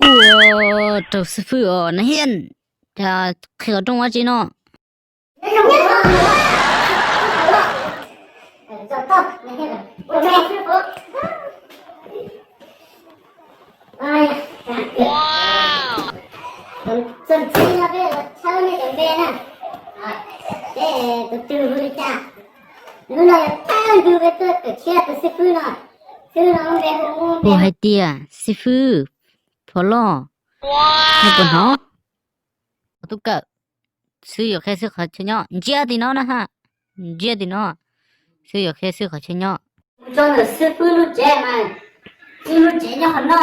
Ua rau xib fwb os na hiab, cas qhia qhov rooj ua tsi no. Kuv hais tias xib fwb Phom Loj, nej puas hnov? Tub kawm, xib fwb yuav qhia xib fwb qhov chaw nyob, ntsia tim no na ha, ntsia tim no, xib fwb yuav qhia xib fwb qhov chaw nyob. Tso ntawm xib fwb lub tsev mas, xib fwb lub tsev nyob qhov no.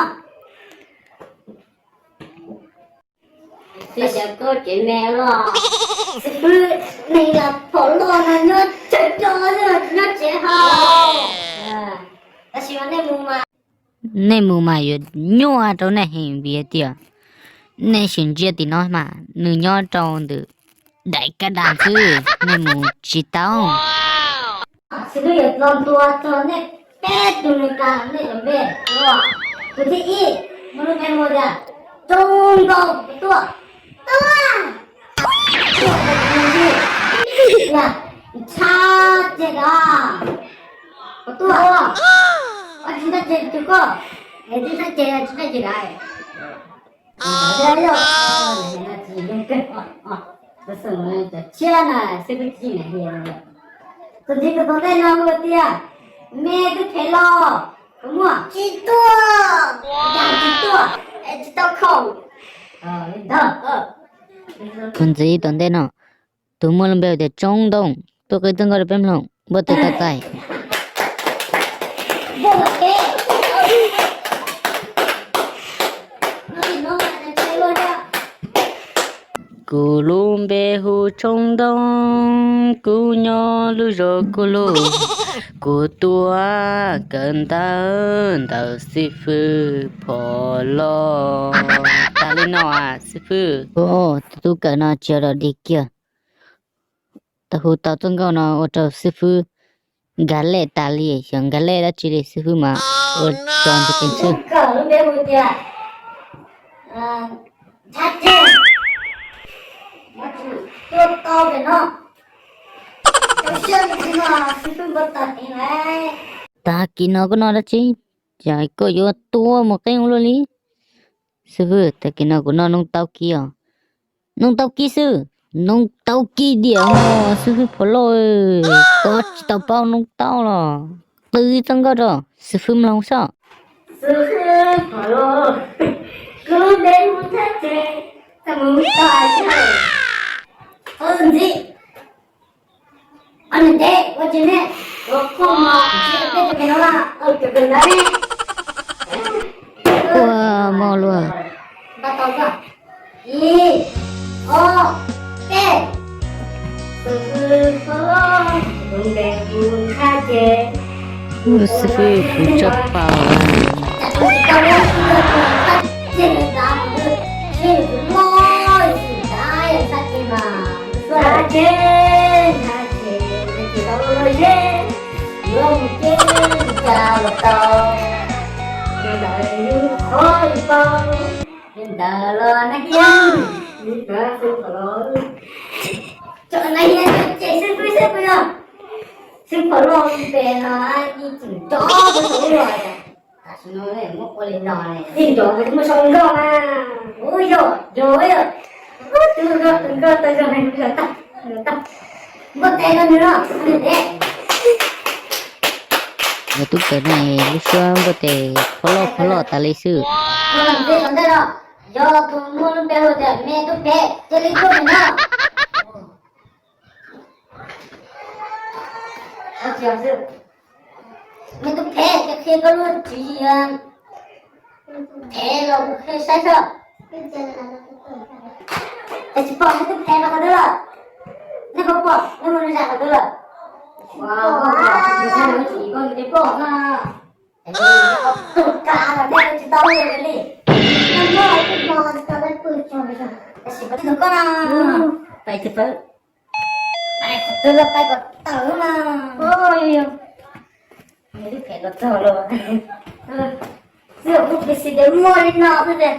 Xib fwb cov koj tsev me los, xib fwb neeg yog Phom Loj no nyob tsawg rau xwb tsis nyob tsev hos. Tab sis mas nej mus mas, nej mus mas yuav nyuaj rau nej heev vim hais tias nej sim ntsia tim no mas nws nyob rau ntawm daim kab das xwb, nej mus tsis tau. Xib fwb yuav los ntuas txog nej peb tug neeg kam nej cov npe. Tus thib ib muaj lub npe hu tias Tsoo Nkauj, puas tuaj? Tuaj. Ntshab ceg os, puas tuaj? Tsis ntshab ceg tus koj, tsis ntshab ceg, tsis ntshab ceg lawm. Cov tshiab na xib fwb tsis na hi. Tus ntxiv tus tom ntej no hu tias Me Tub Phem Los, puas muaj? Tsis tuaj, tsis tuaj, tsis tau khoom. Tus ntxiv tom ntej no, tus muaj lub npe hu tias Tsoob Ntoo, tuaj qw txoj nkauj rau peb mloog, npua tes txais. Kuv lub npe hu Tsoob Ntoo, kuv nyob lub zos Kuj Lug, kuv tuaj kawm ntawv ntawm xib fwb Phom Loj. Tas li no xib fwb. Tus tub kawm no tsis yog dog dig kiag. Tau hu tau txoj nkauj no ua rau xib fwb nkag lej tas li, xyov nkag lej dab tsi li, xib fwb mas ua tso nti qees xwb. Tag kis no koj noj dab tsi? Cas koj yuav tuaj muaj qeeb ua luaj li? Xib fwb, tag kis no kuv noj noob taub kib os. Noob taub kib xwb? Noob taub kib diam os xib fwb Phom Loj, koj tsis tau paub noob taub los? Qw txoj nkauj rau xib fwb mloog sob. Xib fwb Phom Loj, kuv lub npe hu Thaj Ces, txaj muag tag ntxiv. Ob niag dev ua tsis ne, ua qhov no tsis peb tus me no, tus kawm ntawv ne. Ua mos luaj. Npaj tau koj. Ib, ob, peb. Xib fwb, kuv tsa pau. Ntawd los na hiab, tso na hiab, ces xib fwb, xib fwb no, xib fwb Phom Loj pem no, ib txwm nrov rau saum lub los. Tam sim no muab ua li no ne, txij nrov muab sau nkauj na. Ub, yog, yog, yog. Ub, tus nkauj, tus nkauj tau zoo heev, yog tag, yog tag. Npua tes rau nws no, nws dev. Yog tub kawm ne, lub suab npua tes phob loj phob loj tas li xwb. Tus ntawm ntej no, yog tus muaj lub npe hu tias Me Tub Phem, cia li tuaj mus no. Me Tub Phem, cia qhia koj lub tswv yim. Phem los kuv qhia saib soj. Es tsis pom Me Tub Phem los qhov twg lawm? Nej puas pom, nej mus zam qhov twg lawm? Ua, koj pom, koj tsis pom na. Tus kav los nej tsis tau li. Tab sis pom tsis tus koj no. Pais tus pawg. Pais qhov twg los pais kom tawm mas. Ua, yog, yog. Me Tub Phem los txog los. Xwb kuv pis xis tias muaj li no xwb tias.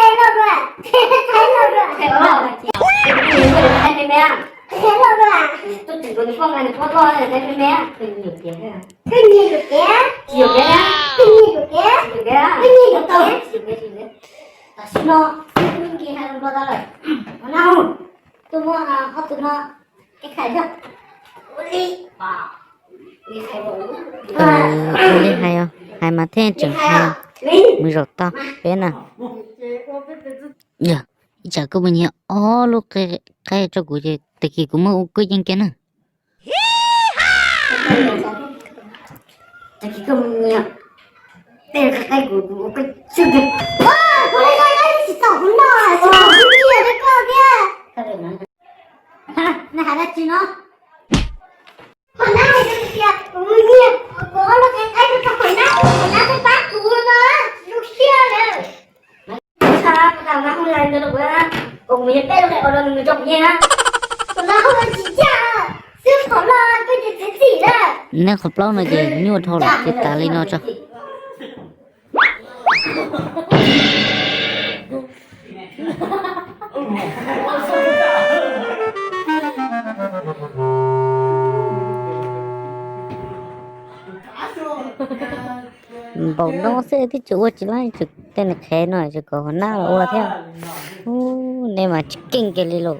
Los dua, los dua, los dua. Koj nyiam kuv tiag, koj nyiam kuv tiag, koj nyiam kuv tiag, koj nyiam kuv tiag. Tam sim no, nki hais los tau lawm. Ua no, tuaj muab ob tug no, ib qhais yog. Ua li hais os, hais mas thiaj tseem hais, mus zaum tau peb na. Yog, ib tsam koj mus nyiag ob lub qe rau kuv ces tag kis kuv muab ua kub yeej kiag na. Neb hais dab tsi no? Qhov nab hais tias kuv mus nyiag kuv ob lub qe qaib rau qhov nab, qhov nab twb pab kuv no, zoo siab lawm. Neb qhov plaub no ces nyuaj dhau lawm ces tas li no tso. Npaum no xwb twb tsis ua tsis laib, tej niag qhev no tsis kom hua nab los ua thiab. Ub, nej mas tsis keej kiag li lauj.